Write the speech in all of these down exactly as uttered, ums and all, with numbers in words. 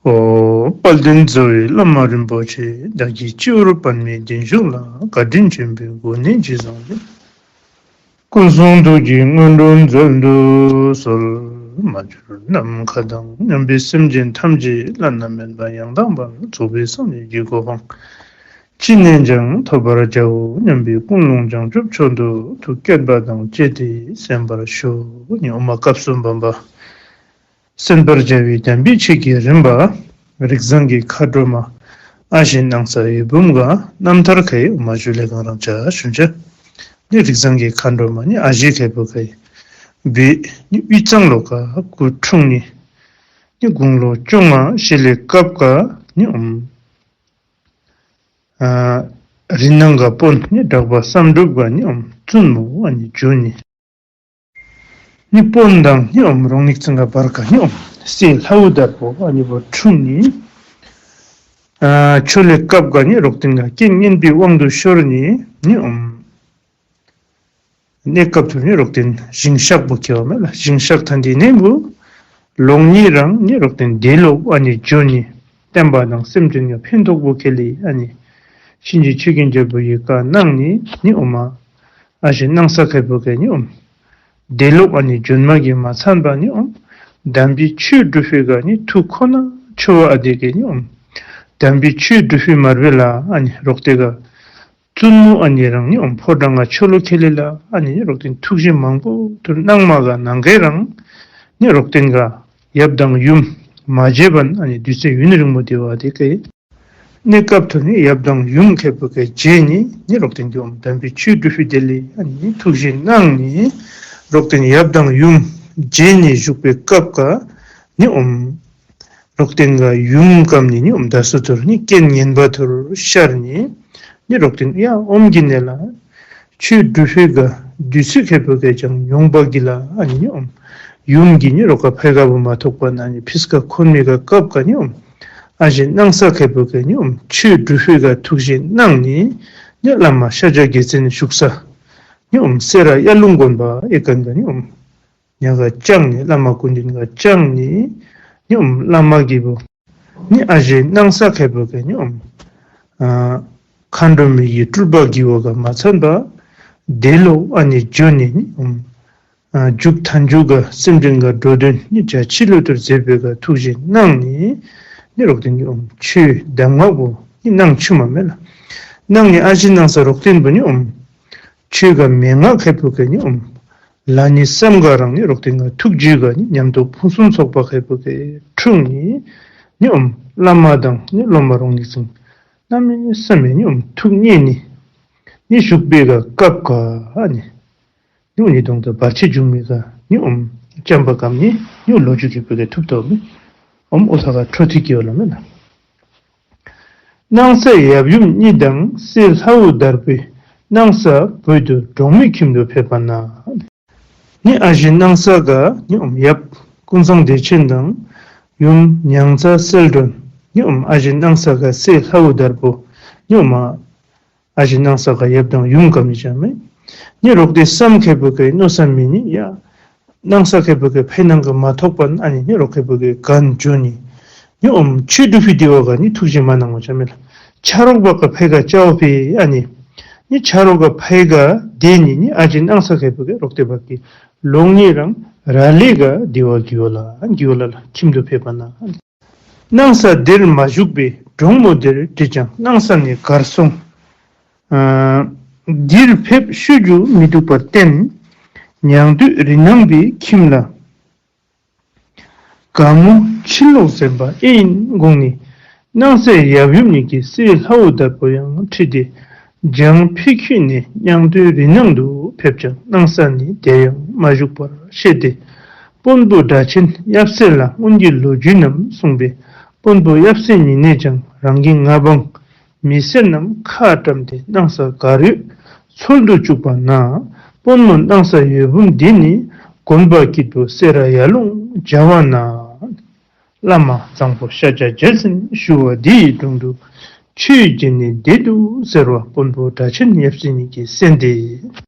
ཨོ། དཔལ་ལྡན་རྩ་བའི་བླ་མ་རིན་པོ་ཆེ། བདག་གིས་སྤྱི་བོར་པདྨའི་གདན་བཞུགས་ལ། བཀའ་དྲིན་ཆེན་པོའི་སྒོ་ནས་རྗེས་བཟུང་ནས། སྐུ་གསུང་ཐུགས་ཀྱི་སྔོན་འགྲོ་མཛད་དུ་གསོལ། མ་གྱུར་ནམ་མཁའ་དང་མཉམ་པའི་སེམས་ཅན་ཐམས་ཅད་བླ་ན་མེད་པ་ཡང་དག་པར་རྫོགས་པའི་སངས་རྒྱས་ཀྱི་གོ་འཕང་ཅི་ནས་ཀྱང་ཐོབ་པར་བྱའོ་སྙམ་པའི་ཀུན་སློང་བྱང་ཆུབ་མཆོག་ཏུ་ཐུགས་བསྐྱེད་པ་དང་བཅས་ཏེ་གསན་པར་ཞུ། ཨོ་མ་སྐབས་སུ་བབ་པ། གསན་པར་བྱ་བའི་དམ་པའི་ཆོས་ཀྱི་རིམ་པ། རིགས་བཟང་གི་མཁའ་འགྲོ་མ། ཨ་ཞེ་སྣང་ས་འོད་འབུམ་ག་རྣམ་ཐར་ཁའི་མ་ཞུ་ལས་གང་རང་བྱ་ཞུན་བྱ། ནི་རིགས་བཟང་གི་མཁའ་འགྲོ་མ་ནི་ཨ་ཞེ་ཁའི་བུ་ཁའི། བུ་ནི་དབུས་གཙང་ལོ་ཀ་སྐུ་འཁྲུངས་ནི། ནི་དགུང་ལོ་བཅོ་ལྔ་བཞེས་ལས་སྐབས་ཀ་ནི་ཨོམ། ཨ་རི་ནང་ག་དཔོན་ནི་གྲགས་པ་བསམ་གྲུབ་ག་ནི་ཨོམ་བཙུན་མོ་ཨ་ནི་འབྱོར་ནི། ནི་དཔོན་དང་ནི་ཨོམ་རོང་ནིག་ཚང་ག་བར་ག་ནི་ཨོམ་སྲས་ལྷའུ་དར་པོ་ཨ་ནི་བོ་འཁྲུངས་ནི། ཨ་ཆོས་ལས་སྐབས་ག་ནི་རོག་ཏིན་ག་རྐྱེན་ངན་པའི་དབང་དུ་ཤོར་ནི་ནི་ཨོམ། གནས་སྐབས་ཐུར་ནི་རོག་ཏིན་ཞིང་གཤགས་པོ་ཁེལ་བ་མེད་ལ། ཞིང་གཤགས་ཐན་ཏེ་ནི་བུ་ལོག་ནི་རང་ནི་རོག་ཏིན་དེ་ལོག་ཨ་ནི་འབྱོར་ནི། བསྟན་པ་དང་སེམས་ཅན་ག་ཕན་ཐོགས་པོ་ཁེལ་ལི་ཨ་ནི། གཤིན་རྗེ་ཆོས་ཀུན་རྒྱལ་པོ་ཡི་བཀའ་གནང་ནི་ནི་ཨོ་མ། ཨ་ཞེ་སྣང་ས་ཁའི་བུ་ཁའི་ནི་ཨོམ། དེ་ལོག་ཨ་ནི་འབྱོན་མ་གི་མ་ཚན་པ་ནི་ཨོམ། དམ་པའི་ཆོས་སྒྲུབ་ཕུལ་ག་ནི་ཐུགས་ཁོ་ན་ཆོ་བ་ཨ་དེ་གི་ནི་ཨོམ། དམ་པའི་ཆོས་སྒྲུབ་ཕུལ་མར་བེ་ལ་ཨ་ནི་རོག་ཏེ་ག་བཙུན་མོ་ཨ་ནི་རང་ནི་ཨོམ་ཕོ་བྲང་ང་ཆོ་ལོ་ཁེ་ལེ་ལ་ཨ་ནི་རོག་ཏིན་ཐུགས་རྗེ་མང་པོ་ཐུར་གནང་མ་ག་ནང་གེ་རང་ནི་རོག་ཏིན་ག་ཡབ་དང་ཡུམ་མ་བརྗེད་པ་ཨ་ནི་དུས་ཚོད་ཡུན་རིང་མོ་དེ་བ་དེ་གི། གནས་སྐབས་ཐུར་ནི་ཡབ་དང་ཡུམ་ཁེ་བུ་ཁའི་རྗེས་ནི་ནི་རོག་ཏིན་གི་ཨོམ་དམ་པའི་ཆོས་སྒྲུབ་ཕུལ་དེ་ལེ་ཨ་ནི་ཐུགས་རྗེ་གནང་ནི། རོག་ཏིན་ཡབ་དང་ཡུམ་རྗེས་ནི་བཞུགས་པའི་སྐབས་ཀ་ནི་ཨོམ། རོག་ཏིན་ག་ཡུམ་ཀམ་ནི་ནི་ཨོམ་ད་སུ་ཐུར་ནི་རྐྱེན་ངན་པ་ཐུར་ཤར་ནི། ནི་རོག་ཏིན་ཡ་ཨོམ་གི་ནེ་ལ། ཆོས་སྒྲུབ་ཕུལ་ག་དུས་ཚོད་ཁེ་བུ་ཁའི་ཅང་ཡོང་པ་གི་ལ་ཨ་ནི་ནི་ཨོམ། ཡུམ་གི་ནི་རོག་ཀ་ཕའི་ག་བུ་མ་ཐོགས་པ་ན་ནི་ཕིས་ཀ་ཁོན་མི་ག་སྐབས་ཀ་ནི་ཨོམ། ཨ་ཞེ་སྣང་ས་ཁེ་བུ་ཁའི་ནི་ཨོམ་ཆོས་སྒྲུབ་ཕུལ་ག་ཐུགས་རྗེ་གནང་ནི། ནི་བླ་མ་ཤཱཀྱ་རྒྱལ་མཚན་བཞུགས་ས་ནི་ཨོམ་སེ་ར་ཡར་ལུང་དགོན་པ་ཨེ་ཀན་ག་ནི་ཨོམ། ཉ་ག་བཅང་ནི་བླ་མ་སྐུ་མདུན་ག་བཅང་ནི། ནི་ཨོམ་བླ་མ་གི་བུ་ནི་ཨ་ཞེ་སྣང་ས་ཁེ་བུ་ཁའི་ནི་ཨོམ། ཨ་མཁའ་འགྲོ་མའི་སྤྲུལ་པ་གི་བ་ག་མ་ཚན་པ། དེ་ལོག་ཨ་ནི་འབྱོན་ནི་ནི་ཨོམ། ཨ་མཇུག་མཐའ་མཇུག་ག་སེམས་ཅན་ག་འགྲོ་དོན་ནི་བྱ་ཕྱི་ལོ་ཐུར་མཛད་པའི་ག་ཐུགས་རྗེ་གནང་ནི། ནི་རོག་ཏིན་ནི་ཨོམ་ཆོས་གདམས་ངག་པོ་ནི་གནང་ཆུ་མ་མེ་ལ། གནང་ནི་ཨ་ཞེ་སྣང་ས་རོག་ཏིན་བུ་ནི་ཨོམ། ཆོས་ག་མན་ངག་ཁེ་བུ་ཁའི་ནི་ཨོམ། ལ་ནི་བསམ་ག་རང་ནི་རོག་ཏིན་ག་ཐུགས་རྗེ་ག་ནི་ཉམས་རྟོགས་ཕུན་སུམ་ཚོགས་པ་ཁེ་བུ་ཁའི་འཁྲུངས་ནི། ནི་ཨོམ་བླ་མ་དང་ནི་སློབ་མ་རོང་ནིག་ཚང་གནམ་མེད་ས་མེད་ནི་ཨོམ་ཐུགས་མཉེས་ནི། ནི་བཞུགས་པའི་ག་སྐབས་ཀ་ནི། ནི་ཨོ་ནི་དོང་དུ་བར་ཆད་འབྱུང་མི་ག་ནི་ཨོམ་བྱམས་པ་གམ་ནི་ནི་ལོ་རྒྱུས་ཀྱི་བུ་ཁའི་ཐུགས་ཐོབ་མི། ཨོམ་ཨོ་ཐ་ག་འཕྲོ་མཐུད་ཀྱི་ཡོད་ལ་མེ་ལ། སྣང་ས་ཡབ་ཡུམ་གཉིས་དང་སྲས་ལྷའུ་དར་པོའི་སྣང་ས་བོད་དུ་འབྲོག་མི་ཁྱིམ་དུ་ཕེབས་པ་ན། ནི་ཨ་ཞེ་སྣང་ས་ག་ནི་ཨོམ་ཡབ་ཀུན་བཟང་བདེ་ཆེན་དང་ཡུམ་མྱང་ཚ་གསལ་སྒྲོན་ནི་ཨོམ་ཨ་ཞེ་སྣང་ས་ག་སྲས་ལྷའུ་དར་པོ་ནི་ཨོམ་ཨ་ཞེ་སྣང་ས་ག་ཡབ་དང་ཡུམ་ཀམ་ནི་ཅང་མེ། ནི་རོག་ཏེ་བསམ་ཁེ་བུ་ཁའི་མནོ་བསམ་མི་ནི་ཡ། སྣང་ས་ཁེ་བུ་ཁའི་ཕའི་ནང་ག་མ་ཐོགས་པ་ཨ་ནི་ནི་རོག་ཁེ་བུ་ཁའི་གན་འཇོ་ནི། ནི་ཨོམ་ཆོས་སྒྲུབ་ཕུལ་དེ་བ་ག་ནི་ཐུགས་རྗེ་མ་གནང་བ་ཅང་མེ་ལ། ཆ་རོག་བ་ག་ཕའི་ག་ཅའོ་ཕི་ཨ་ནི། ནི་ཆ་རོག་ག་ཕའི་ག་དེ་ནི་ནི་ཨ་ཞེ་སྣང་ས་ཁེ་བུ་ཁའི་རོག་ཏེ་བ་གི་ལོག་ནི་རང་ར་ལི་ག་དེ་བ་གི་ཡོ་ལ་གི་ཡོ་ལ་ལ་ཁྱིམ་དུ་ཕེབས་པ་ན། སྣང་ས་འདིར་མ་བཞུགས་པའི་འབྲོང་མོ་འདིར་དྲིས་ཀྱང་སྣང་ས་ནི་གར་སོང་། ཨ་འདིར་ཕེབས་ཤུལ་རྒྱུ་མི་འདུག་པར་བརྟེན། ཉང་སྟོད་རི་ནང་པའི་ཁྱིམ་ལ། དགའ་མོ་ཕྱིར་ལོག་གཟན་པ་ཨེ་ཡིན་དགོངས་ནས། སྣང་སའི་ཡབ་ཡུམ་གཉིས་ཀྱིས་སྲས་ལྷའུ་དར་པོ་ཡང་ཁྲིད་དེ། བྱང་ཕི་ཁི་ནས་ཉང་སྟོད་རི་ནང་དུ་ཕེབས་ཀྱང་སྣང་ས་ནི་དེར་ཡང་མ་བཞུགས་པར་ཤེས་ཏེ། དཔོན་པོ་སྒྲ་ཆེན་ཡབ་སྲས་ལ་སྔོན་གྱི་ལོ་རྒྱུས་རྣམས་གསུངས་པས། དཔོན་པོ་ཡབ་སྲས་ཉིད་ནས་ཀྱང་རང་གི་མངའ་འབངས་མི་སེར་རྣམས་ཁ་བཀྲམ་སྟེ་སྣང་ས་གར་ཡོད་འཚོལ་དུ་བཅུག་པ་ན། དཔོན་མོ་སྣང་ས་འོད་འབུམ་འདི་ནི་དགོན་པ་སྐྱིད་པོ་སེ་ར་ཡར་ལུང་བྱ་བ་ན། བླ་མ་བཟང་པོ་ཤཱཀྱ་རྒྱལ་མཚན་ཞུ་བ་འདི་ཡི་དྲུང་དུ་ཆོས་བྱེད་ནི་བདེ་འདུག་ཟེར་བ་དཔོན་པོ་སྒྲ་ཆེན་ཡབ་སྲས་ཉིད་ཀྱིས་གསན་ཏེ།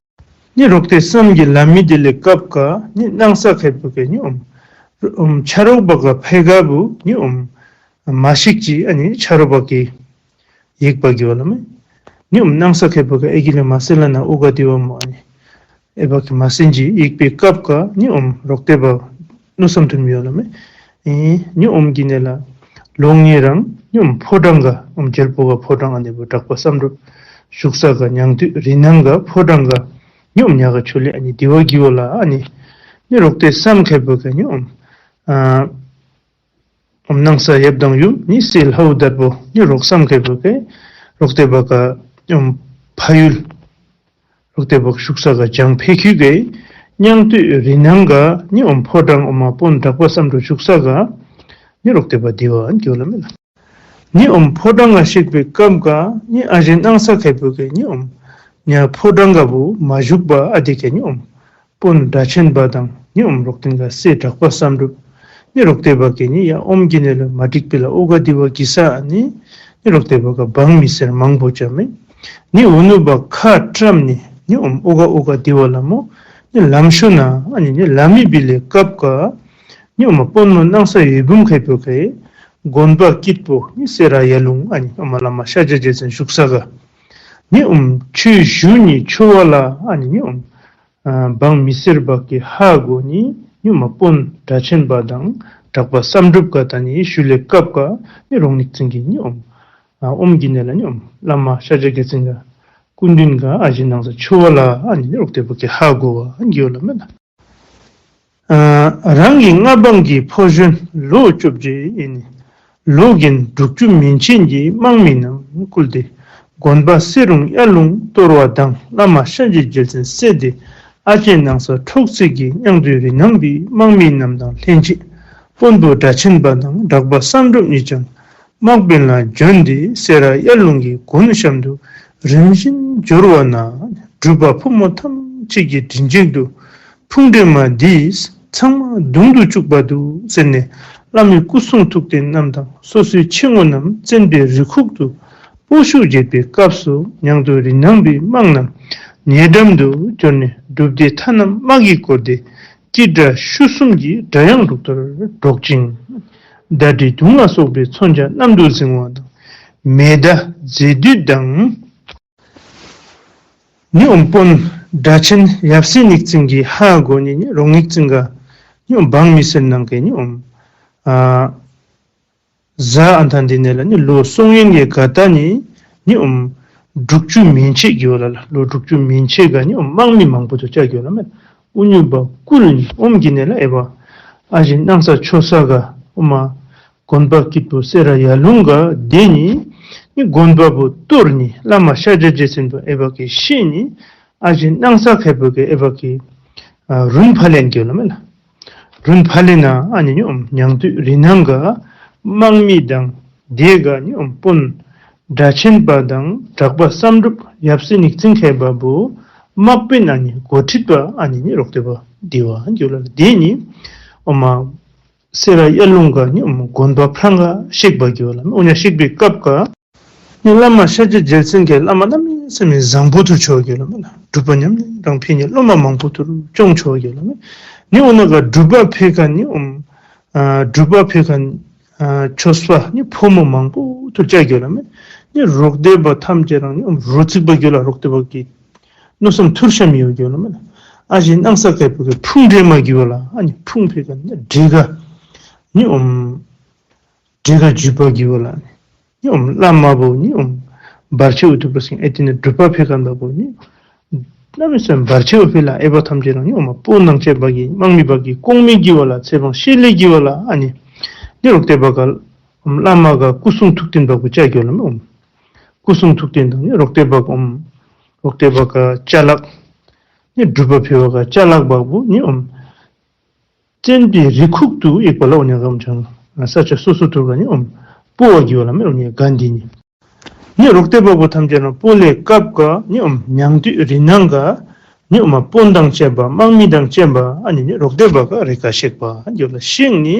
ནི་རོག་ཏེ་བསམ་གྱིས་ལ་མི་དེ་ལས་སྐབས་ཀ་ནི་སྣང་ས་ཁེ་བུ་ཁའི་ནི་ཨོམ། ཨོམ་ཆ་རོག་བ་ག་ཕའི་ག་བུ་ནི་ཨོམ། མ་ཤིག་ཅིག་ཨ་ནི་ཆ་རོགས་པ་གིས་ཡིག་པ་གི་ཝ་ལ་མེ། ནི་ཨོམ་སྣང་ས་ཁེ་པོ་ག་ཨེ་གི་ལེ་མ་སེ་ལ་ན་ཨོ་ག་དི་ཝ་མོ་ཨ་ནི་ཨེ་བ་གི་མ་སེན་ཅིག་ཡིག་པའི་སྐབས་ག་ནི་ཨོམ་རོག་ཏེ་བ་མནོ་བསམ་ཐུན་མི་ཝ་ལ་མེ། ཨེ་ནི་ཨོམ་གི་ནེ་ལ་ལོ་ངེ་རང་ནི་ཨོམ་ཕོ་བྲང་ག་ཨོམ་རྒྱལ་པོ་ག་ཕོ་བྲང་ཨ་ནི་བུ་དྲག་པ་བསམ་གྲུབ་བཞུགས་ས་ག་ཉང་སྟོད་རི་ནང་ག་ཕོ་བྲང་ག་ནི་ཨོམ་ཉ་ག་ཆུ་ལེ་ཨ་ནི་དི་ཝ་གི་ཝ་ལ་ཨ་ནི་ནི་རོག་ཏེ་བསམ་ཁེ་པོ་ག་ནི་ཨོམ་ཨ་ཨོམ་སྣང་ས་ཡབ་དང་ཡུམ་ནི་སྲས་ལྷའུ་དར་པོ་ནི་རོག་བསམ་ཁེ་པོ་ག་རོག་ཏེ་བ་ག་ཨོམ་ཕ་ཡུལ་རོག་ཏེ་བ་ག་བཞུགས་ས་ག་བྱང་ཕེ་ཁུ་ག་ཉང་སྟོད་རི་ནང་ག་ནི་ཨོམ་ཕོ་བྲང་ཨོ་མ་དཔོན་དྲག་པ་བསམ་གྲུབ་བཞུགས་ས་ག་ནི་རོག་ཏེ་བ་དི་ཝ་ཨན་གི་ཝ་ལ་མེ་ལ། ནི་ཨོམ་ཕོ་བྲང་ག་ཤེག་པའི་སྐབས་ག་ནི་ཨ་ཞེ་སྣང་ས་ཁེ་པོ་ག་ནི་ཨོམ་ཉ་ཕོ་བྲང་ག་བུ་མ་བཞུགས་པ་ཨ་དེ་ག་ནི་ཨོམ་དཔོན་སྒྲ་ཆེན་པ་དང་ནི་ཨོམ་རོག་ཏེན་ག་སྲས་དྲག་པ་བསམ་གྲུབ་ནི་རོག་ཏེ་བ་ག་ནི་ཡ་ཨོམ་གི་ནེ་ལ་མ་འགྲིག་པེ་ལ་ཨོ་ག་དི་ཝ་གི་ས་ཨ་ནི་ནི་རོག་ཏེ་བ་ག་འབངས་མི་སེར་མང་པོ་ཅ་མེ། ནི་ཨོ་ནུ་བ་ཁ་བཀྲམ་ནི་ནི་ཨོམ་ཨོ་ག་ཨོ་ག་དི་ཝ་ལ་མོ་ནི་ལམ་ཤུལ་ན་ཨ་ནི་ནི་ལམ་མི་བི་ལེ་སྐབས་ག་ནི་ཨོ་མ་དཔོན་མོ་སྣང་ས་ཡོད་བུམ་ཁེ་པོ་ག་དགོན་པ་སྐྱིད་པོ་ནི་སེ་ར་ཡར་ལུང་ཨ་ནི་ཨོ་མ་བླ་མ་ཤཱཀྱ་རྗེ་བཙུན་བཞུགས་ས་ག་ནི་ཨོམ་ཆོས་ཞུ་ནི་ཆོ་བ་ལ་ཨ་ནི་ནི་ཨོམ་ཨ་འབངས་མི་སེར་བ་གི་ཧ་གོ་ནི་ནི་ཨོ་མ་དཔོན་སྒྲ་ཆེན་པ་དང་དྲག་པ་བསམ་གྲུབ་ག་ད་ནི་ཞུ་ལེ་སྐབས་ག་ནི་རོག་ནིག་ཙིང་གི་ནི་ཨོམ་ཨ་ཨོམ་གི་ནེ་ལ་ནི་ཨོམ་བླ་མ་ཤཱཀྱ་རྗེ་བཙུན་ག་སྐུ་མདུན་ག་ཨ་ཞེ་སྣང་ས་ཆོ་བ་ལ་ཨ་ནི་ནི་རོག་ཏེ་བ་གི་ཧ་གོ་བ་ཨན་གི་ཝ་ལ་མེ་ལ། ཨ་རང་གི་མངའ་འབངས་ཀྱི་ཕོ་གཞོན་ལོ་བཅོ་བརྒྱད་ཨིན། ལོ་རྒན་དྲུག་ཅུ་མན་ཆད་ཀྱི་དམག་མི་རྣམས་བསྐུལ་ཏེ། དགོན་པ་སེ་རུང་ཡར་ལུང་གཏོར་བ་དང་བླ་མ་ཤཱཀྱ་རྗེ་བཙུན་བསད་དེ་ཨ་ཞེ་སྣང་ས་འཕྲོག་རྩིས་ཀྱིས་ཉང་སྟོད་རི་ནང་པའི་དམག་མི་རྣམས་དང་ལྷན་ཅིག་དཔོན་པོ་སྒྲ་ཆེན་པ་དང་དྲག་པ་བསམ་གྲུབ་གཉིས་ཀྱང་དམག་དཔོན་ལ་བྱོན་ཏེ་སེ་ར་ཡར་ལུང་གི་དགོན་གཤམ་དུ་རིམ་བཞིན་འབྱོར་བ་ན། སྒྲུབ་པ་ཕོ་མོ་ཐམས་ཅད་ཀྱི་མགྲིན་གཅིག་ཏུ། ཕུང་བྲེ་མ་འདིས་ཚང་མ་མདུང་དུ་བཅུག་པ་འདུག་ཟེར་ནས་བླ་མའི་སྐུ་གསུང་ཐུགས་རྟེན་རྣམས་དང་སོ་སོའི་ཆེ་ངོ་རྣམས་བཙན་པོའི་རི་ཁུག་ཏུ་སྤོ་བཤུད་བྱེད་པའི་སྐབས་སུ་ཉང་སྟོད་རི་ནང་པའི་དམག་རྣམས་ཉེ་འགྲམ་དུ་འབྱོར་ནས་སྒྲུབ་སྡེ་མཐའ་རྣམས་དམག་གིས་བསྐོར་ཏེ་སྐྱིད་སྒྲ་ཤུལ་གསུམ་གྱི་སྒྲ་དབྱངས་འབྲུག་ལྟར་སྒྲོག་ཅིང་། ཟླ་སྒྲིལ་དུང་ལ་སོགས་པའི་མཚོན་ཆ་གནམ་དུ་འཛིང་བ་དང་མེ་མདའ་རྫས་མདུད་དང་། ནི་ཨོམ་དཔོན་སྒྲ་ཆེན་ཡབ་སྲས་ནིག་ཙིང་གི་ཧ་གོ་ནི་ནི་རོག་ནིག་ཙིང་ག་ནི་ཨོམ་འབངས་མི་སེར་ནང་གི་ནི་ཨོམ་ཨ་ཟ་ཨན་ཐང་འདི་ནེ་ལ་ནི་ལོ་སོང་ཡན་གྱི་ག་ད་ནི་ནི་ཨོམ་དྲུག་ཅུ་མན་ཆད་གི་ཝ་ལ་ལ་ལོ་དྲུག་ཅུ་མན་ཆད་ག་ནི་ཨོམ་དམག་མི་མང་པོ་ཐུག་ཅ་གི་ཝ་ལ་མེ། ཨུ་ནུ་བ་བསྐུལ་ནི་ཨོམ་གི་ནེ་ལ་ཨེ་བ་ཨ་ཞེ་སྣང་ས་ཆོ་ས་ག་ཨོ་མ་དགོན་པ་སྐྱིད་པོ་སེ་ར་ཡར་ལུང་ག་དེ་ནི་ནི་དགོན་པ་བུ་གཏོར་ནི་བླ་མ་ཤཱཀྱ་རྗེ་བཙུན་པ་ཨེ་བ་གི་ཤེས་ནི་ཨ་ཞེ་སྣང་ས་ཁེ་པོ་ག་ཨེ་བ་གི་ཨ་རུན་ཕ་ལེན་གི་ཝ་ལ་མེ་ལ། རུན་ཕ་ལེན་ན་ཨ་ནི་ནི་ཨོམ་ཉང་སྟོད་རི་ནང་ག་དམག་མི་དང་དེ་ག་ནི་ཨོམ་དཔོན་སྒྲ་ཆེན་པ་དང་དྲག་པ་བསམ་གྲུབ་ཡབ་སྲས་ནིག་ཙིང་ཁེ་བ་བུ་དམག་དཔོན་ཨ་ནི་འགོ་ཁྲིད་པ་ཨ་ནི་ནི་རོག་ཏེ་བ་དི་ཝ་གི་ཝ་ལ་དེ་ནི་ཨོ་མ་སེ་ར་ཡར་ལུང་ག་ནི་ཨོམ་དགོན་པ་ཕྲང་ག་གཤེགས་པ་གི་ཝ་ལ་མེ། ཨོ་ཉ་གཤེགས་པའི་སྐབས་ག་ནི་བླ་མ་ཤཱཀྱ་རྗེ་བཙུན་གྱི་བླ་མ་གནམ་མེད་ས་མེད་བཟང་པོ་ཐུག་ཆོ་གི་ཝ་ལ་མེ་ལ། སྒྲུབ་པ་ཉམས་ལེན་རང་ཕན་ནི་སློབ་མ་མང་པོ་ཐུག་སྐྱོང་ཆོ་གི་ཝ་ལ་མེ། ནི་ཨོ་ན་ག་སྒྲུབ་པ་ཕེ་ཁན་ནི་ཨོམ་ཨ་སྒྲུབ་པ་ཕེ་ཁན་ཨ་ཆོས་པ་ནི་ཕོ་མོ་མང་པོ་ཐུག་ཅ་གི་ཝ་ལ་མེ། ནི་རོག་སྡེ་པ་ཐམས་ཅད་རང་ནི་ཨོམ་རོ་རྩིག་པ་གི་ཝ་ལ་རོག་སྡེ་པ་གི་མནོ་བསམ་ཐུར་ཤ་མི་ཡོད་གི་ཝ་ལ་མེ་ལ། ཨ་ཞེ་སྣང་ས་ཁེ་པོ་ག་ཕུང་བྲེ་མ་གི་ཝ་ལ་ཨ་ནི་ཕུང་ཕེ་ཁན་ནི་བྲེ་ག་ནི་ཨོམ་བྲེ་ག་འཇུ་པ་གི་ཝ་ལ་ནི་ནི་ཨོམ་བླ་མ་བུ་ནི་ཨོམ་བར་ཆད་འུ་ཐུག་པ་སིང་ཨེ་ཏི་ནི་སྒྲུབ་པ་ཕེ་ཁན་བ་བུ་ནི་གནམ་མེད་ས་མེད་བར་ཆད་འུ་ཕེ་ལ་ཨེ་བ་ཐམས་ཅད་རང་ནི་ཨོམ་དཔོན་དང་བཅས་པ་གི་དམག་མི་བ་གི་ཀོང་མི་གི་ཝ་ལ་ཚེ་འབངས་ཤེས་ལེ་གི་ཝ་ལ་ཨ་ནི་ནི་རོག་སྡེ་པ་ག་ཨོམ་བླ་མ་ག་སྐུ་གསུང་ཐུགས་རྟེན་བ་བུ་ཅ་གི་ཝ་ལ་མེ་ཨོམ་སྐུ་གསུང་ཐུགས་རྟེན་དང་ནི་རོག་སྡེ་པ་ག་ཨོམ་རོག་སྡེ་པ་ག་ཅ་ལག་ནི་སྒྲུབ་པ་ཕེ་བ་ག་ཅ་ལག་བ་བུ་ནི་ཨོམ་བཙན་པོའི་རི་ཁུག་ཏུ་ཡིག་པ་ལ་ཨོ་ཉ་གམ་ཆང་ས་ཆ་སོ་སོ་ཐུར་ག་ནི་ཨོམ་སྤོ་བ་གི་ཝ་ལ་མེ་ཨོ་ཉ་ག་འདི་ནི་ནི་རོག་སྡེ་པ་བུ་ཐམས་ཅད་ནང་སྤོ་ལེ་སྐབས་ག་ནི་ཨོམ་ཉང་སྟོད་རི་ནང་ག་ནི་ཨོ་མ་དཔོན་དང་བཅས་པ་དམག་མི་དང་བཅས་པ་ཨ་ནི་ནི་རོག་སྡེ་པ་ག་རེ་ག་གཤེགས་པ་གི་ཝ་ལ་གཤེགས་ནི་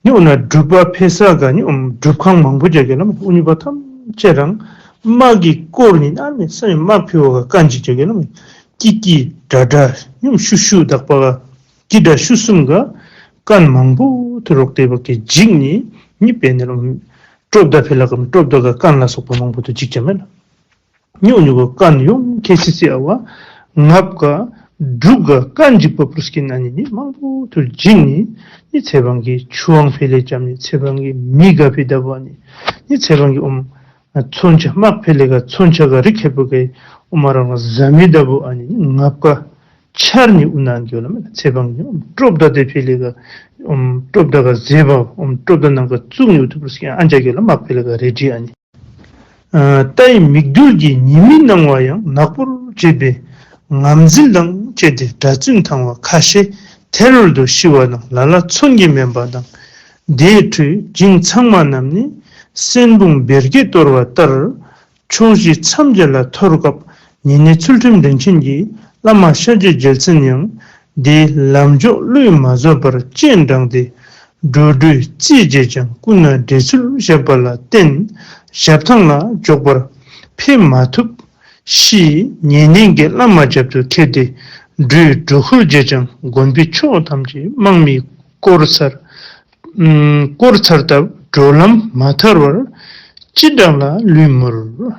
ནི་ཨོ་ན་སྒྲུབ་པ་ཕེ་ས་ག་ནི་ཨོམ་སྒྲུབ་ཁང་མང་པོ་ཅ་གི་ཝ་ལ་མེ་ཨུ་ནུ་བ་ཐམས་ཅད་རང་དམག་གིས་བསྐོར་ནི་གནམ་མེད་ས་མེད་དམག་ཕེ་བ་ག་རྐང་གཅིག་ཅ་གི་ཝ་ལ་མེ་སྐྱིད་སྐྱིད་དྲག་དྲག་ནི་ཨོམ་ཤུ་ཤུ་དག་པ་ག་སྐྱིད་དྲག་ཤུ་གསུམ་ག་རྐང་མང་པོ་ཐུར་རོག་སྡེ་པ་གི་འཇིགས་ནི་ ནི་དཔེར་ན་རོ་ཀྲོབ་མདའ་ཕི་ལ་ཀམ་ཀྲོབ་མདའ་ག་རྐན་ལ་སོགས་པ་མང་པོ་ཐུག་ཅིག་ཅ་མེན་ན། ནི་འུ་ནི་གོ་རྐན་ཡོངས་ཁེ་སི་སི་ཨ་བ་ངབ་ག་འབྲུག་ག་རྐན་འཇིག་པ་པུར་སྐྱིན་ཨ་ནི་ནི་མང་པོ་ཐུག་ཅིག་ནི་ནི་ཚེ་བང་གི་ཆུ་བང་ཕི་ལེ་ཅམ་ནི་ཚེ་བང་གི་མི་ག་ཕི་ད་བ་ནི་ནི་ཚེ་བང་གི་ཨོམ་མཚོན་ཆ་མག་ཕི་ལེ་ག་མཚོན་ཆ་ག་རིག་ཁེ་པོ་གི་ཨོ་མ་རང་ཟ་མི་ད་བུ་ཨ་ནི་ནི་ངབ་ག་ཆར་ནི་ཨུ་ནང་གི་ལ་མེན་ན། ཚེ་བང་ནི་ཨོམ་ཀྲོབ་མདའ་དེ་ཕི་ལེ་ག་ཨོམ་ཀྲོབ་མདའ་ག་ཟེ་བ་ཨོམ་ཀྲོབ་མདའ་ནང་ག་བཙུགས་ནི་ཨུ་ཐུ་པུར་སྐྱིན་ཨན་ཅ་གི་ལ་མག་ཕི་ལེ་ག་རེ་ཏྲི་ཨ་ནི། ཨ་རྟའི་མིག་རྡུལ་གྱི་ཉི་མའི་སྣང་བ་ཡང་ནག་པོར་བྱེད་པའི་ངམ་ཟིལ་དང་བཅས་ཏེ་གྲྭ་བཙུན་དང་བ་ཁ་ཤས་ཐལ་རོལ་དུ་ཤི་བ་དང་ལ་ལ་མཚོན་གྱིས་མནན་པ་དང་། དེའི་ཁྲོད་བྱིངས་ཚང་མ་རྣམས་ནི་སྲན་ཕུང་བེར་གྱིས་གཏོར་བ་ལྟར་ཕྱོགས་བཞི་མཚམས་བརྒྱད་ལ་འཐོར་སྐབས་ཉེ་གནས་ཚུལ་ཁྲིམས་རིན་ཆེན་གྱིས་བླ་མ་ཤཱཀྱ་རྒྱལ་མཚན་ཡང་དེའི་ལམ་འཇོག་བློས་མ་བཟོད་པར་སྤྱན་དྲངས་ཏེ། འགྲོ་དྲུག་རྩིས་བྱས་ཀྱང་སྐུ་ན་བགྲེས་ཚུལ་བཞག་པ་ལ་བརྟེན་ཞབས་ཐང་ལ་འཇོག་པར་ཕེབས་མ་ཐུབ་ཤི། ཉེ་གནས་ཀྱི་བླ་མ་རྒྱབ་ཏུ་ཁྱེར་ཏེ་སྦྲུལ་སྒྲོ་ཁུར་བྱས་ཀྱང་དགོན་པའི་ཕྱོགས་ཐམས་ཅད་དམག་མིས་བསྐོར་ཚར། ཨམ་བསྐོར་ཚར་སྟབས་འགྲོ་ལམ་མ་ཐར་བར་སྤྱི་བསྒྲགས་ལ་ལུས་མུར།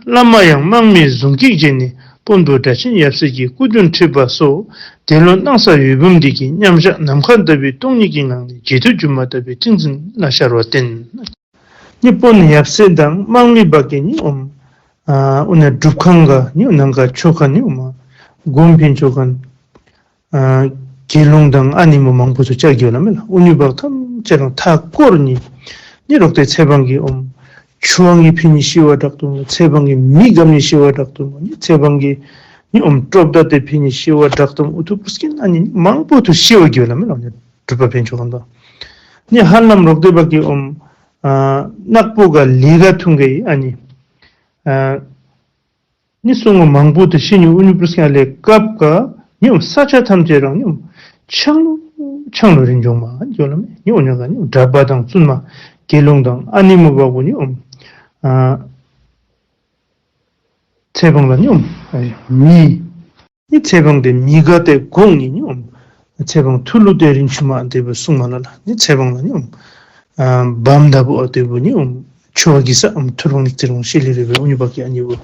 བླ་མ་ཡང་དམག་མིས་གཟུང་འཁྱིག་བྱས་ནས་དཔོན་པོ་སྒྲ་ཆེན་ཡབ་སྲས་ཀྱི་སྐུ་མདུན་ཁྲིད་པ་སོགས་འདས་ལོ་གནང་ས་འོད་འབུམ་འདི་གི་མཉམ་བཞག་ནམ་མཁའ་ལྟ་བུའི་སྟོང་ཉིད་ཀྱི་ངང་ནས་བརྗེད་དུ་འགྱུར་མ་ཐག་པའི་ཏིང་འཛིན་ལ་ཤར་བར་བརྟེན། ནི་དཔོན་ཡབ་སྲས་དང་དམག་མི་བག་གི་ནི་ཨོམ་ཨ་ཨུ་ན་སྒྲུབ་ཁང་ག་ནི་ཨུ་ནང་ག་ཆོ་ཁ་ནི་ཨོམ་སྒོམ་ཕན་ཆོ་ཁ་ཨ་དགེ་སློང་དང་ཨ་ནི་མོ་མང་པོ་ཚུ་བཅའ་གི་ཡོད་ལ་མེ་ལ། ཨུ་ནི་བག་ཐམས་ཅད་རང་ཐག་བསྐོར་ནི་ནི་རོག་ཏེ་ཚེ་བང་གི་ཨོམ་ཆུ་བང་གི་ཕི་ནི་ཤི་བ་དྲག་ཏུ་མོ། ཚེ་བང་གི་མི་གམ་ནི་ཤི་བ་དྲག་ཏུ་མོ། ནི་ཚེ་བང་གི་ནི་ཨོམ་ཀྲོབ་མདའ་དེ་ཕི་ནི་ཤི་བ་དྲག་ཏུ་མོ། ཨུ་ཐུ་པུར་སྐྱིན་ཨ་ནི་མང་པོ་ཐུ་ཤི་བ་གི་ཡོད་ལ་མེ་ལ། ནི་སྒྲུབ་པ་ཕན་ཆོ་ཁ་དང་ནི་ཧ་ལམ་རོག་ཏེ་བག་གི་ཨོམ་ཨ་ནག་པོ་ག་ལི་ག་ཐུང་གི་ཨ་ནི་ཨ་ནི་སོང་ངོ་མང་པོ་དུ་ཤི་ནི་ཨུ་ནུ་པུར་སྐྱ་ལས་སྐབས་ག་ནི་ཨོམ་ས་ཆ་ཐམས་ཅད་རང་ནི་ཨོམ་ཆང་ལུ་ཆང་ལུ་རིན་འབྱུང་མ་འགྱོ་ལ་མེ། ནི་ཨོ་ཉ་ག་ནི་ཨོམ་གྲྭ་པ་དང་བཙུན་མ་དགེ་སློང་དང་ཨ་ནི་མོ་བ་བུ་ནི་ཨོམ་ཨ་ཚེ་བང་ལ་ནི་ཨོམ་མི་ནི་ཚེ་བང་དེ་མི་ག་དེ་གོང་ནི་ནི་ཨོམ་ཚེ་བང་ཐུ་ལུ་དེ་རིན་ཆུ་མ་དེ་བུ་སུང་མ་ལ་ལ་ནི་ཚེ་བང་ལ་ནི་ཨོམ་ཨ་བམ་ད་བུ་ཨ་དེ་བུ་ནི་ཨོམ་ཆོ་གི་ས་ཨོམ་ཐུ་རོང་ནི་ཚེ་རོང་ཤེ་ལི་རེ་བེ་ཨུ་ནི་བག་གི་ཨ་ནི་བུ་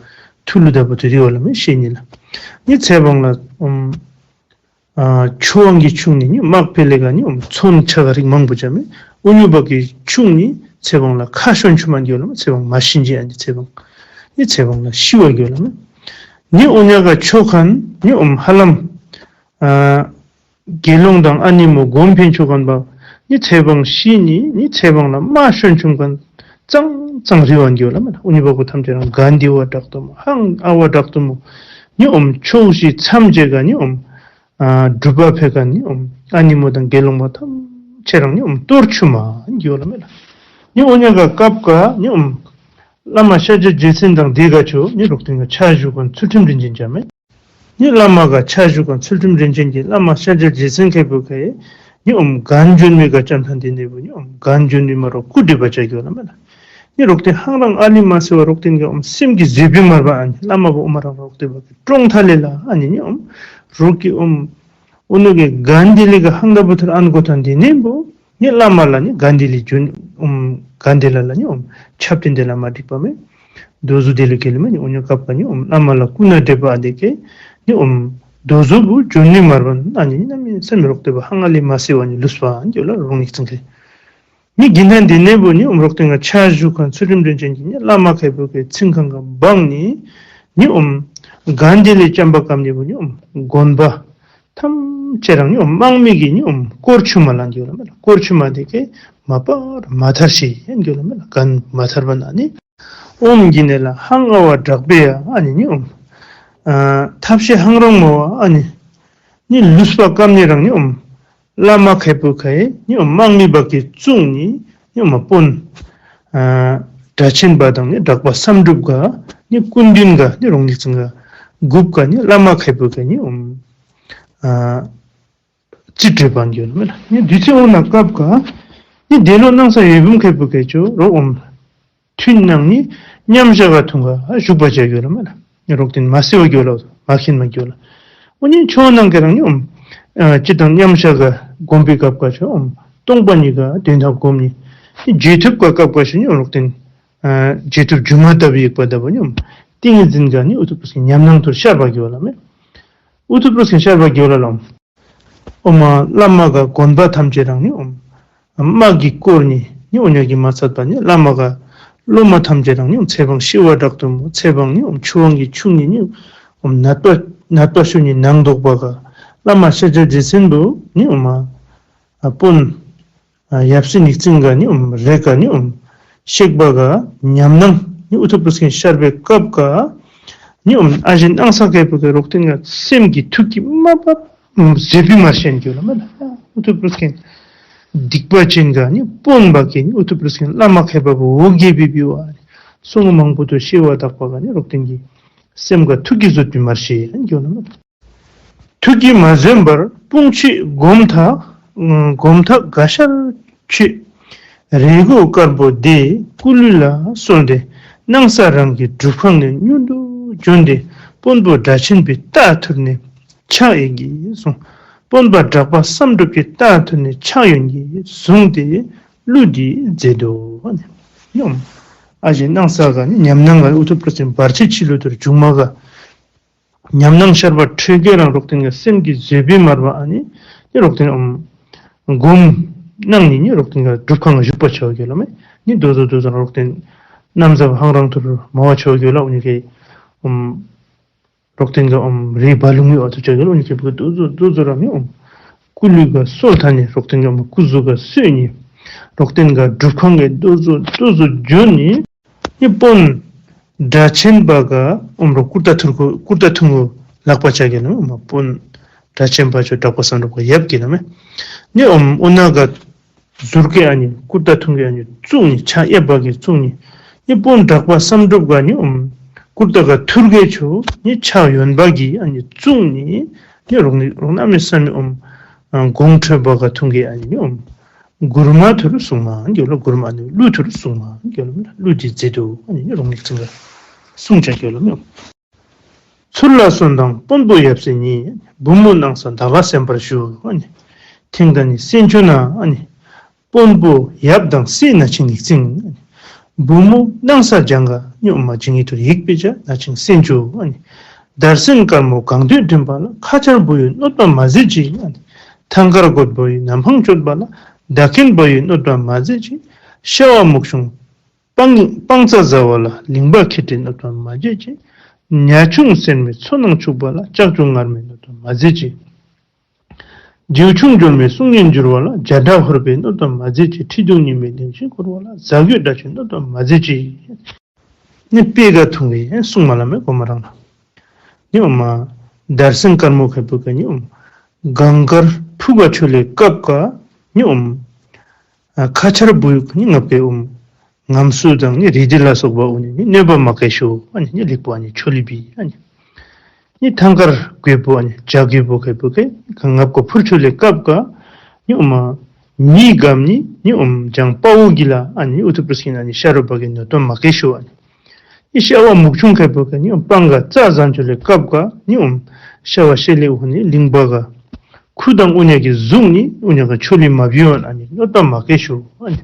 ཐུ་ལུ་ད་བུ་དེ་རི་བ་ལ་མེ་ཤེ་ནི་ལ། ནི་ཚེ་བང་ལ་ཨོམ་ཨ་ཆུ་བང་གི་ཆུང་ནི་ནི་དམག་ཕེ་ལེ་ག་ནི་ཨོམ་ཚོན་ཆ་ག་རིག་མང་པོ་ཅ་མེ། ཨུ་ནུ་བག་གི་ཆུང་ནི་ཚེ་བང་ལ་ཁ་ཤོན་ཆུ་མ་འགྱོ་ལ་མེ། ཚེ་བང་མ་ཤིན་ཅི་ཨ་ནི་ཚེ་བང་ནི་ཚེ་བང་ལ་ཤི་བ་འགྱོ་ལ་མེ། ནི་ཨུ་ཉ་ག་ཆོ་ཁན་ནི་ཨོམ་ཧ་ལམ་ཨ་དགེ་སློང་དང་ཨ་ནི་མོ་སྒོམ་ཕན་ཆོ་ཁན་པ་ནི་ཚེ་བང་ཤི་ནི་ནི་ཚེ་བང་ལ་མ་ཤོན་ཆུང་ཁན་ཙང་ཙང་རི་བ་འགྱོ་ལ་མེ་ལ། ཨུ་ནུ་བག་གི་ཐམས་ཅད་རང་ག་འདི་བ་དྲག་ཏུ་མོ་ཧང་ཨ་བ་དྲག་ཏུ་མོ། ནི་ཨོམ་ཆོ་ཤི་མཚམས་བཅད་ག་ནི་ཨོམ་ཨ་སྒྲུབ་པ་ཕེ་ག་ནི་ཨོམ་ཨ་ནི་མོ་དང་དགེ་སློང་པ་ཐམས་ཅད་རང་ནི་ཨོམ་གཏོར་ཆུ་མ་འགྱོ་ལ་མེ་ལ། ནི་ཨོ་ཉ་ག་སྐབས་ག་ནི་ཨོམ་བླ་མ་ཤཱཀྱ་རྗེ་བཙུན་དང་དེ་ག་ཆོ་ནི་རོག་ཏིང་ག་ཕྱག་ཞུ་ཁན་ཚུལ་ཁྲིམས་རིན་ཆེན་ཅ་མེ། ནི་བླ་མ་ག་ཕྱག་ཞུ་ཁན་ཚུལ་ཁྲིམས་རིན་ཆེན་གྱི་བླ་མ་ཤཱཀྱ་རྗེ་བཙུན་ཁེ་པོ་ཁེ་ནི་ཨོམ་གན་འཇོན་མི་ག་ཅམ་ཐང་དེ་ནེ་བུ་ནི་ཨོམ་གན་འཇོན་མི་མ་རོ་སྐུ་སྒྲིབ་པ་ཅ་གྱོ་ལ་མེ་ལ། ནི་རོག་ཏིང་ཧང་རང་ཨ་ལི་མ་སེ་བ་རོག་ཏིང་ག་ཨོམ་སེམས་ཀྱི་བཟོད་པའི་མར་བ་ཨ་ནི་བླ་མ་བུ་ཨོ་མ་རང་རོག་ཏིང་བ་གི་ཀྲོང་ཐ་ལེ་ལ་ཨ་ནི་ནི་ཨོམ་རོག་གི་ཨོམ་ཨུ་ནུ་གི་གན་དི་ལི་ག་ཧང་ད་བུ་ཐུར་ཨན་གོ་ཐང་དེ་ནེ་བུ་ནི་བླ་མ་ལ་ནི་གན་དི་ལི་འཇོན་ཨོམ་གན་དི་ལ་ལ་ནི་ཨོམ་ཆབ་ཏིན་དེ་ལ་མ་འགྲིག་པ་མེ། དོ་ཟུ་དེ་ལུ་ཁེ་ལུ་མེ་ནི་ཨོ་ཉ་སྐབས་ག་ནི་ཨོམ་བླ་མ་ལ་སྐུ་ན་བགྲེས་པ་ཨ་དེ་ཁེ་ནི་ཨོམ་དོ་ཟུ་བུ་འཇོན་ནི་མར་བ་ཨ་ནི་ནི་ནམ་མི་སེམས་རོག་ཏེ་བ་ཧང་ཨ་ལི་མ་སེ་བ་ནི་ལུས་པ་ཨ་ནི་ལ་རོང་ནི་ཙང་ཁེ། ནི་གི་ན་དེ་ནེ་བུ་ནི་ཨོམ་རོག་ཏིང་ག་ཕྱག་ཞུ་ཁན་ཚུལ་ཁྲིམས་རིན་ཆེན་གྱི་ནི་བླ་མ་ཁེ་པོ་ཁེ་ཚིང་ཁང་ག་བང་ནི་ནི་ཨོམ་གན་དི་ལི་ཅམ་པ་ཀམ་ནི་བུ་ནི་ཨོམ་དགོན་པ་ཐམས་ཅད་རང་ནི་ཨོམ་དམག་མི་གི་ནི་ཨོམ་སྐོར་ཆུ་མ་ལ་འགྱོ་ལ་མེ་ལ། སྐོར་ཆུ་མ་དེ་ཁེ་མ་པར་མ་ཐར་ཤེས་ཡན་འགྱོ་ལ་མེ་ལ། གན་མ་ཐར་བ་ན་ནི་ཨོམ་གི་ནེ་ལ་ཧང་ཨ་བ་དྲག་པེ་ཡ་ཨ་ནི་ནི་ཨོམ་ཨ་ཐབས་ཤེས་ཧང་རང་མོ་བ་ཨ་ནི་ནི་ལུས་པ་ཀམ་ནི་རང་ནི་ཨོམ་བླ་མ་ཁེ་པོ་ཁེ་ནི་ཨོམ་དམག་མི་བག་གི་བཙུགས་ནི་ནི་ཨོམ་དཔོན་ཨ་སྒྲ་ཆེན་པ་དང་ནི་གྲགས་པ་བསམ་གྲུབ་ག་ནི་སྐུ་མདུན་ག་ནི་རོང་ནི་ཙང་ག་གུབ་ག་ནི་བླ་མ་ཁེ་པོ་ཁེ་ནི་ཨོམ་ཨ་ཅི་སྤྲོད་པ་འགྱོ་ལ་མེ་ལ། ནི་དུས་ཚོད་འོང་ན་སྐབས་ག་ནི་དེ་ལོ་གནང་ས་ཡོད་བུམ་ཁེ་པོ་ཁེ་ཆོ་རོག་ཨོམ་ཐུན་ནང་ནི་མཉམ་བཞག་ག་ཐུང་ག་བཞུགས་པ་བྱ་འགྱོ་ལ་མེ་ལ། ནི་རོག་ཏིང་མ་སེ་བ་འགྱོ་ལ་མ་ཁེན་མ་འགྱོ་ལ། ཨོ་ནི་ཆོ་ནང་གི་རང་ནི་ཨོམ་ཨ་ཅི་དང་མཉམ་བཞག་ག་སྒོམ་པའི་སྐབས་ག་ཆོ་ཨོམ་སྟོང་པ་ཉིད་ག་དོན་དག་སྒོམ་ནི། རྗེས་ཐོབ་ཀྱི་སྐབས་ཀ་ཤུལ་ནི་རོགས་དེ་ཨ་རྗེས་ཐོབ་སྒྱུ་མ་ལྟ་བུའི་དབྱེ་བ་ད་བུ་ནི་ཨོམ་ཏིང་ངེ་འཛིན་ག་ནི་ཨུ་ཐུ་པྲ་སྐད་ཉམས་སྣང་ཐུར་ཤར་བ་གི་ཝ་ལ་མེ། ཨུ་ཐུ་པྲ་སྐད་ཤར་བ་གི་ཝ་ལ་ལ་ཨོམ། ཨོ་མ་བླ་མ་ག་དགོན་པ་ཐམས་ཅད་རང་ནི་ཨོམ། དམག་གིས་བསྐོར་ནི་ནི་ཨོ་ཉ་གི་མ་ཚད་པ་ནི་བླ་མ་ག་སློབ་མ་ཐམས་ཅད་རང་ནི་ཨོམ་ཚེ་འཕང་ཤི་བ་དྲག་ཏུ་མོ། ཚེ་འཕང་ནི་ཨོམ་ཆུ་དབང་གི་ཆུ་ནི་ནི་ཨོམ་ནད་པ་ནད་པ་ཤུ་ནི་ནང་དོག་པ་ག་བླ་མ་ཤཱཀྱ་རྗེ་བཙུན་པོ་ནི་ཨོ་མ་ཨ་དཔོན་ཨ་ཡབ་སྲས་ཉིག་ཙིང་ག་ནི་ཨོམ་རེ་ཀ་ནི་ཨོམ་གཤེགས་པ་ག་ཉམས་སྣང་ནི་ཨུ་ཐུ་པྲ་སྐད་ཤར་བའི་སྐབས་ཀ་ནི་ཨོམ་ཨ་ཞེ་སྣང་ས་ཁེ་པུ་ཀ་རོགས་དེ་ནི་སེམས་ཀྱི་ཐུགས་ཀྱི་མ་པ་ཨོམ་བཟོད་པའི་མར་ཤན་གི་ཝ་ལ་མེ་ལ། ཨུ་ཐུ་པྲ་སྐད་སྡིག་པ་ཅན་ག་ནི་དཔོན་པ་གི་ནི་ཨུ་ཐུ་པྲ་སྐད་བླ་མ་ཁེ་པུ་འོ་བརྒྱལ་བི་བི་ཝ་ནི་སོང་མང་པོ་ཐུར་ཤི་བ་དག་པ་ག་ནི་རོགས་དེ་གི་སེམས་ག་ཐུགས་ཀྱི་བཟོད་པའི་མར་ཤན་གི་ཝ་ལ་མེ། ཐུགས་ཀྱིས་མ་བཟོད་པར་དཔུང་བཅས་གོམ་ཐག་གོམ་ཐག་ག་ཤར་ཆོད། རི་མགོ་དཀར་པོ་དེ་སྐུ་ལུས་ལ་གསོལ་ཏེ། སྣང་ས་རང་གི་སྒྲུབ་ཁང་ནས་མྱུར་དུ་བྱོན་ཏེ། དཔོན་པོ་སྒྲ་ཆེན་པོའི་རྟ་ཐུར་ནས་ཕྱག་གཡོན་གྱིས་བཟུང་། དཔོན་པོ་གྲགས་པ་བསམ་གྲུབ་ཀྱི་རྟ་ཐུར་ནས་ཕྱག་གཡོན་གྱིས་བཟུང་སྟེ་གླུ་འདི་མཛད་དོ། ཨོམ། ཨ་ཞེ་སྣང་ས་ག་ནི་ཉམས་སྣང་ག་ཨུ་ཐུ་པྲ་སྐད་བར་ཆད་ཆི་ལུ་ཐུར་བྱུང་མ་ག་ཉམས་སྣང་ཤར་བ་འཕྲོས་སྐད་རང་རོགས་དེ་གི་སེམས་ཀྱི་བཟོད་པའི་མར་བ་ཨ་ནི་ནི་རོགས་དེ་ཨོམ་སྒོམ་གནང་ནི་ནི་རོགས་དེ་གི་སྒྲུབ་ཁང་བཞུགས་པ་ཆོ་གི་ཝ་ལ་མེ། ནི་དོ་ཟོ་དོ་ཟོ་རོགས་དེ་གནམ་ཟབ་ཧང་རང་ཐུར་མ་བ་ཆོ་གི་ཝ་ལ། ཨོ་ཉི་གི་ཨོམ་རོགས་དེ་གི་ཨོམ་རི་བ་ལུང་ཡོ་ཨ་ཐུ་ཆོ་གི་ཝ་ལ། ཨོ་ཉི་གི་བུ་དོ་ཟོ་དོ་ཟོ་ར་ནི་ཨོམ་སྐུ་ལུས་ག་གསོལ་ཐ་ནི་རོགས་དེ་གི་ཨོམ་སྐུ་གཟུགས་ག་གསོལ་ནི་རོགས་དེ་གི་སྒྲུབ་ཁང་གི་དོ་ཟོ་དོ་ཟོ་བྱོན་ནི། ནི་དཔོན་སྒྲ་ཆེན་པ་ག་ཨོམ་རོ་ཀུར་ཏ་ཐུང་གུ་ཀུར་ཏ་ཐུང་གུ་ལག་པ་ཆ་གི་ཝ་ལ་མེ། ཨོ་མ་དཔོན་སྒྲ་ཆེན་པ་ཆོ་གྲགས་པ་བསམ་གྲུབ་ག་ཡབ་གི་ཝ་ལ་མེ། ནི་ཨོམ་ཨོ་ན་ག་ཟུར་གི་ཨ་ནི་ཀུར་ཏ་ཐུང་གི་ཨ་ནི་བཙུགས་ནི་ཕྱག་གཡས་པ་གི་བཙུགས་ནི། ནི་དཔོན་གྲགས་པ་བསམ་གྲུབ་ག་ནི་ཨོམ་ཀུར་ཏ་ག་ཐུར་གི་ཆོ་ནི་ཕྱག་གཡོན་པ་གི་ཨ་ནི་བཙུགས་ནི། ནི་རོགས་ནི་རོགས་གནམ་མེད་ས་མེད་ཨོམ་དགོངས་འཁྲོལ་བ་ག་ཐུང་གི་ཨ་ནི་ནི་ཨོམ་མགུར་མ་ཐུར་གསུངས་མ་གི་ཝ་ལ། མགུར་མ་ནི་གླུ་ཐུར་གསུངས་མ་གི་ཝ་ལ། གླུ་འདི་མཛད་དོ་ཨ་ནི་ནི་རོགས་ནི་ཚིག་ག་གསུངས་ཆ་གི་ཝ་ལ་མེ། ཚུར་ལ་གསོན་དང་དཔོན་པོ་ཡབ་སྲས་གཉིས། བུ་མོ་སྣང་ས་ཟླ་བ་གསན་པར་ཞུ། ཨ་ནི་ཐེངས་ད་ནི་གསན་བཅུག་ན་ཨ་ནི་དཔོན་པོ་ཡབ་དང་སྲས་ན་ཆེན་ཉིག་ཙིང་། བུ་མོ་སྣང་ས་ལྗང་ག་ནི་ཨོ་མ་ཇི་སྙེད་ཐུར་ཡིག་པེ་ཅ་ན་ཆེན་གསན་བཅུག། ཨ་ནི་དར་སེང་དཀར་མོ་གང་འདོད་འགྲིམ་པ་ལ། ཁ་ཆར་བུ་ཡུག་གནོད་པ་མ་མཛད་ཅིག། ཨ་ནི་ཐང་དཀར་རྒོད་པོ་ཡི་ནམ་འཕང་གཅོད་པ་ལ། མདའ་མཁན་བུ་ཡུག་གནོད་པ་མ་མཛད་ཅིག། ཤ་བ་སྨུག་ཆུང་སྤང་སྤང་རྩྭ་ཟ་བ་ལ། ལིང་བ་ཁེ་ཏྲེ་གནོད་པ་མ་མཛད་ཅིག། ཉ་ཆུང་སེར་མོའི་མཚོ་ནང་ཆུག་པ་ལ། ལྕགས་ཀྱུ་ངར་མོས་གནོད་པ་མ་མཛད་ཅིག། རྗེའུ་ཆུང་སྒྲོལ་མའི་གསུང་སྙན་འགྱུར་བ་ལ། རྒྱ་གྲགས་ཧོར་པས་གནོད་པ་མ་མཛད་ཅིག། ཁྲི་གདུགས་ཉི་མའི་གདན་ཞིང་བསྐོར་བ་ལ། གཟའ་རྒོད་སྒྲ་ཆེན་གནོད་པ་མ་མཛད་ཅིག། ནི་དཔེ་ག་ཐུང་བའི་གསུང་མ་ལ་མེ་གོ་མ་རང་ལ། ནི་ཨོ་མ་དར་སེང་དཀར་མོ་ཁེ་པུ་ཀ་ནི་ཨོ་གངས་དཀར་ཕུ་ག་ཆོད་ལེ་སྐབས་ཀ་ནི་ཨོ་ཨ་ཁ་ཆར་བུ་ཡུག་ནི་ངབ་ཀེ་ཨོ་ངམ་སུ་དང་ནི་རི་དི་ལ་སོགས་པ་ཨོ་ནི་ནི་གནོད་པ་མ་བཀལ་ཤོ། ཨ་ནི་ནི་ལེགས་པོ་ཨ་ནི་ཆོ་ལི་བི། ཨ་ནི་ནི་ཐང་དཀར་རྒོད་པོ་ཨ་ནི་བྱ་རྒོད་པོ་ཁེ་པུ་ཀ་ངབ་ཀ་ཕུར་ཆོད་ལེ་སྐབས་ཀ་ནི་ཨོ་མ་མི་གམ་ནི་ནི་ཨོ་མ་བྱང་དཔའ་བོ་གི་ལ་ཨ་ནི་ཨུ་ཐུ་པྲ་སྐད་ཨ་ནི་ཤ་རུ་པ་གི་གནོད་པ་མ་བཀལ་ཤོ། ཨ་ནི་ནི་ཤ་བ་སྨུག་ཆུང་ཁེ་པུ་ཀ་ནི་ཨོ་སྤང་ག་རྩྭ་ཟ་ཆོད་ལེ་སྐབས་ཀ་ནི་ཨོ་ཤ་བ་ཤེ་ལེ་ཨོ་ནི་ལིང་བ་ག་ཁུ་དང་ཨུ་ཉ་གི་གཟུགས་ནི་ཨུ་ཉ་ག་ཆོ་ལི་མ་བི་ཨོ་ཨ་ནི་གནོད་པ་མ་བཀལ་ཤོ། ཨ་ནི་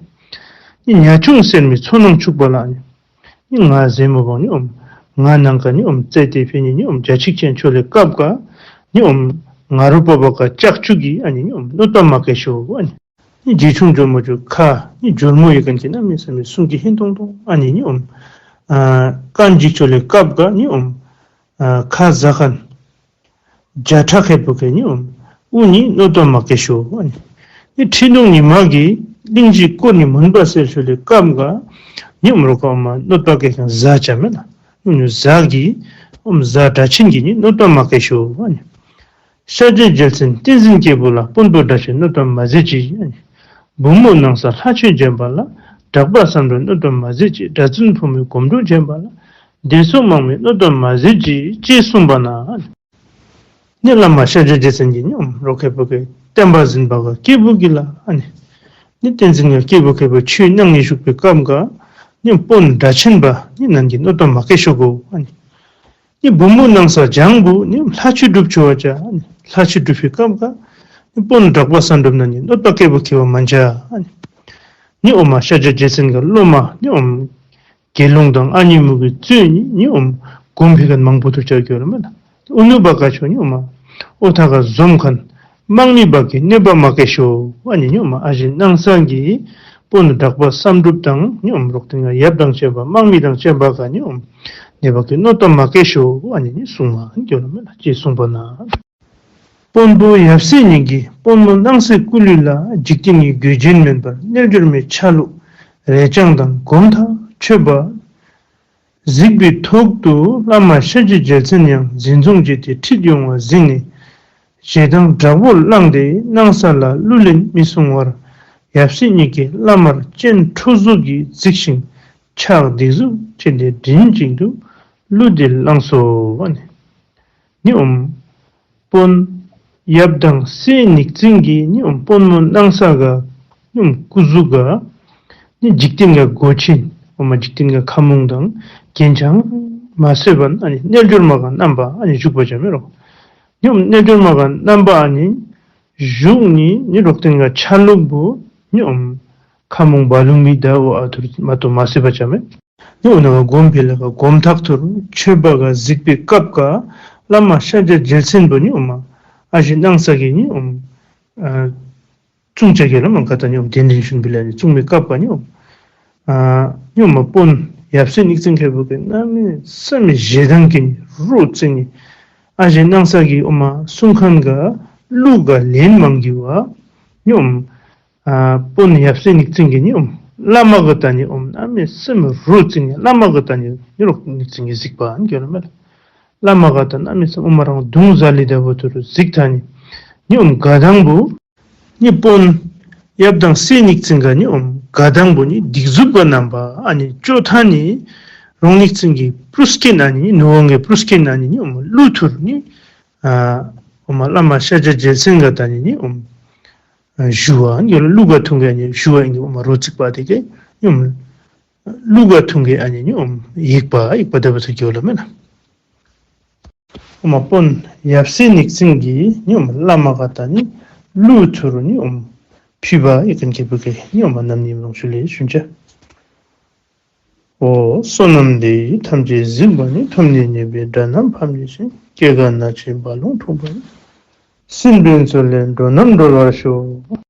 ནི་ཉ་ཆུང་སེར་མོའི་མཚོ་ནང་ཆུག་པ་ལ་ཨ་ནི་ནི་ང་ཟེ་མོ་བང་ནི་ཨོ་ང་ནང་ཀ་ནི་ཨོ་རྩེ་ཏེ་ཕེ་ནི་ནི་ཨོ་བྱ་ཆིག་ཅན་ཆོད་ལེ་སྐབས་ཀ་ནི་ཨོ་ང་རུ་པ་བ་ཀ་ལྕགས་ཀྱུ་གི་ཨ་ནི་ནི་ཨོ་གནོད་པ་མ་བཀལ་ཤོ། ཨ་ནི་ནི་རྗེ་ཆུང་ཇོ་མོ་ཇོ་ཁ་ནི་ཇོལ་མོ་ཡི་ཀན་གི་ན་མི་ས་མི་གསུང་གི་ཧིན་ཏོང་ཏོང་ཨ་ནི་ནི་ཨོ་ཨ་རྐང་འཇིག་ཆོད་ལེ་སྐབས་ཀ་ནི་ཨོ་ཨ་ཁ་ཟ་ཁན་བྱ་ཁྲ་ཁེ་པུ་ཀ་ནི་ཨོ་ཨུ་ནི་གནོད་པ་མ་བཀལ་ཤོ། ཨ་ནི་ནི་ཁྲི་གདུགས་ཉི་མ་གི་གླིང་བཞི་བསྐོར་ནི་མུན་པ་སེལ་ཆོད་ལེ་སྐབས་ཀ་ནི་ཨོ་རོ་ཀ་ཨོ་མ་གནོད་པ་བཀལ་ཁན་གཟའ་ཅ་མེ་ན་ཨུ་ནི་གཟའ་གི་ཨོ་གཟའ་སྒྲ་ཆེན་གི་ནི་གནོད་པ་མ་བཀལ་ཤོ། ཨ་ནི་ཤཱཀྱའི་རྒྱལ་མཚན་བསྟན་འཛིན་སྐྱེས་བུ་ལ། དཔོན་པོ་སྒྲ་ཆེན་གནོད་པ་མ་མཛད་ཅིག། བུ་མོ་སྣང་ས་ལྷ་ཆོས་བྱོན་པ་ལ། གྲགས་པ་བསམ་གྲུབ་གནོད་པ་མ་མཛད་ཅིག། གྲགས་འཛིན་ཕོ་མོའི་སྒོམ་སྒྲུབ་བྱོན་པ་ལ། སྡེ་སྲུང་དམག་མིས་གནོད་པ་མ་མཛད་ཅིག། ཅེས་གསུངས་པ་ན། ནི་བླ་མ་ཤཱཀྱའི་རྗེ་བཙུན་གྱིས་ནི་རོ་ཁེ་པུ་ཀའི་བསྟན་པ་འཛིན་པ་ག་སྐྱེས་བུ་གི་ལ་ཨ་ནི་ནི་བསྟན་འཛིན་ག་སྐྱེས་བུ་ཁེ་པུ་ཆོས་གནང་ནི་བཞུགས་པའི་སྐབས་ཀ་ནི་དཔོན་སྒྲ་ཆེན་པ་ནི་ནན་གྱིས་གནོད་པ་མ་བཀལ་ཤོ་གོ། ཨ་ནི་ནི་བུ་མོ་སྣང་ས་ལྗང་བུ་ནི་ལྷ་ཆོས་སྒྲུབ་ཆོ་བ་ཅ། ནི་ལྷ་ཆོས་སྒྲུབ་པའི་སྐབས་ཀ་ནི་དཔོན་གྲགས་པ་བསམ་གྲུབ་ན་ནི་གནོད་པ་བཀལ་བུ་ཁེ་བ་མན་ཅ། ནི་ ནི་ཨོ་མ་ཤཱཀྱ་རྗེ་བཙུན་གྱི་སློབ་མ་ནི་ཨོམ་དགེ་སློང་དང་ཨ་ནི་མོ་གི་གཙོས་ནི་ནི་ཨོམ་སྒོམ་པའི་མཁན་མང་པོ་ཐུག་ཅ་གི་ཡོད་ལ་མེན་ན། ཨུ་ནུ་བ་ཀ་ཆོ་ནི་ཨོ་མ་ཨོ་ཐ་ག་འཛོམས་མཁན་དམག་མི་བ་ཀའི་གནོད་པ་མ་བཀལ་ཤོག། ཨ་ནི་ནི་ཨོ་མ་ཨ་ཞེ་སྣང་ས་གི་དཔོན་དྲག་པོ་བསམ་གྲུབ་དང་ནི་ཨོམ་རོག་ཏིང་ག་ཡབ་དང་བཅས་པ་དམག་མི་དང་བཅས་པ་ག་ནི་ཨོམ་གནོད་པ་གི་གནོད་པ་མ་བཀལ་ཤོག། ཨ་ནི་ནི་གསུངས་མ་ཡོད་ལ་མེན་ན་ཅེས་གསུངས་པ་ན། དཔོན་པོ་ཡབ་སྲས་གཉིས་ཀྱིས་དཔོན་མོ་སྣང་སྲིད་སྐུ་ལུས་ལ་འཇིག་རྟེན་གྱི་གོས་ཆེན་མེད་པར་རྣལ་འབྱོར་མའི་ཆ་ལུགས་རས་རྐྱང་དང་སྒོམ་ཐག་ཆོད་པ་གཟིགས་པའི་ཐོག་ཏུ་བླ་མ་ཤཱཀྱ་རྗེ་བཙུན་ཡང་འཛིན་བཟུང་བྱས་ཏེ་ཁྲིད་ཡོང་བ་གཟིགས་ནས་ཞེ་སྡང་དྲག་པོ་ལངས་ཏེ་སྣང་ས་ལ་གླུ་ལེན་མི་གསུང་བར་ཡབ་སྲས་གཉིས་ཀྱིས་བླ་མར་སྤྱན་ཁྲོ་ཟུག་གིས་གཟིགས་ཤིང་ཕྱག་སྡིགས་མཛུབ་ཅན་ཏེ་མགྲིན་གཅིག་ཏུ་གླུ་འདི་བླངས་སོ། ནི་ཨོམ་དཔོན་ཡབ་དང་སྲས་གཉིས་བཙན་གྱི་ནི་ཨོམ་དཔོན་མོ་སྣང་ས་ག་ནི་ཨོམ་སྐུ་གཟུགས་ག་ནི་འཇིག་རྟེན་ག་གོས་ཆེན་ཨོ་མ་འཇིག་རྟེན་ག་ཁ་མུང་དང་རྒྱན་ཆ་མ་ཟད་པ་ཨ་ནི་རྣལ་འབྱོར་མ་ག་རྣམ་པ་ཨ་ནི་བཞུགས་པ་ཅ་མེ་རོ། ནི་ཨོམ་རྣལ་འབྱོར་མ་ག་རྣམ་པ་ཨ་ནི་བཞུགས་ནི་ནི་རོག་ཏིང་ག་ཆ་ལུགས་པོ་ནི་ཨོམ་ཁ་མུང་བ་ལུང་མི་ད་འོ་ཨ་ཐུར་མ་གཏོགས་མ་ཟད་པ་ཅ་མེ། ནི་ཨོ་ན་ག་སྒོམ་པའི་ལ་ག་སྒོམ་ཐག་ཐུར་ཆོད་པ་ག་གཟིགས་པའི་སྐབས་ག་བླ་མ་ཤཱཀྱ་རྗེ་བཙུན་པོ་ནི་ཨོ་མ་ཨ་ཞེ་སྣང་ས་གི་ནི་ཨོ་མ་ཨ་གསུང་ཅ་གི་ལ་མ་ག་ད་ནི་ཨོ་མ་གདན་འདྲེན་ཞུ་བའི་ལ་ནི་གསུང་མའི་སྐབས་ག་ནི་ཨོ་མ་ཨ་ནི་ཨོ་མ་དཔོན་ཡབ་སྲས་གཉིས་བཙན་ཁེ་པོ་གི་གནམ་མེད་ས་མེད་ཞེ་སྡང་གི་ནི་རོ་བརྩིགས་ནི་ཨ་ཞེ་སྣང་ས་གི་ཨོ་མ་གསུང་མཁན་ག་གླུ་ག་ལེན་མང་གི་བ་ནི་ཨོ་མ་ཨ་དཔོན་ཡབ་སྲས་གཉིས་བཙན་གྱི་ནི་ཨོ་མ་བླ་མ་ག་ད་ནི་ཨོ་མ་གནམ་མེད་ས་མེད་རོ་བརྩིགས་ནི་བླ་མ་ག་ད་ནི་ནི་རོག་གཉིས་བཙན་གྱི་གཟིགས་པ་ཨ་ནི་གི་ལ་མེ་ལ། བླ་མ་ག་ད་གནམ་མེད་ས་མེད་ཨོ་མ་རང་གདུང་ཟ་ལི་ད་བོ་ཐུར་གཟིགས་ཐ་ནི་ནི་ཨོ་མ་ག་དང་བོ་ནི་དཔོན་ཡབ་དང་སྲས་གཉིས་བཙན་ག་ནི་ཨོ་མ་ག་དང་བོ་ནི་སྡིགས་མཛུབ་ག་རྣམ་པ་ཨ་ནི་ཅོ་ཐ་ནི་རོང་གཉིས་བཙན་གྱི་པུ་རུས་ཀྱི་ན་ནི་ནུ་ཝང་གི་པུ་རུས་ཀྱི་ན་ནི་ནི་ཨོ་མ་གླུ་ཐུར་ནི་ཨ་ཨོ་མ་བླ་མ་ཤཱཀྱ་རྗེ་བཙུན་ག་ད་ནི་ནི་ཨོ་མ་ཨ་ཞུ་བ་ཨིན་གི་ལ་གླུ་ག་ཐུང་གི་ཨ་ནི་ཞུ་བ་ཨིན་གི་ཨོ་མ་རོ་བརྩིགས་པ་དེ་གི་ནི་ཨོ་མ་གླུ་ག་ཐུང་གི་ཨ་ནི་ནི་ཨོ་མ་ཡིག་པ་ཡིག་པ་དེ་བ་ཚུ་གི་ལ་མེ་ལ། ཨོ་མ་དཔོན་ཡབ་སྲས་གཉིས་བཙན་གྱི་ནི་ཨོ་མ་བླ་མ་ག་ད་ནི་གླུ་ཐུར་ནི་ཨོ་མ་ཕུལ་བ་ཡི་གན་ཁེ་པོ་གི་ནི་ཨོ་མ་རྣམ་སྨིན་རོང་ཆུ་ལས་ཞུན་ཅ། འོ་བསོད་ནམས་འདི་ཡིས་ཐམས་ཅད་གཟིགས་པ་ཉིད། ཐོབ་ནས་ཉེས་པའི་དགྲ་རྣམས་ཕམ་བྱས་ཤིང་། སྐྱེ་རྒ་ན་འཆིའི་རྦ་ཀློང་འཁྲུགས་པ་ཡི། སྲིད་པའི་མཚོ་ལས་འགྲོ་རྣམས་སྒྲོལ་བར་ཤོག།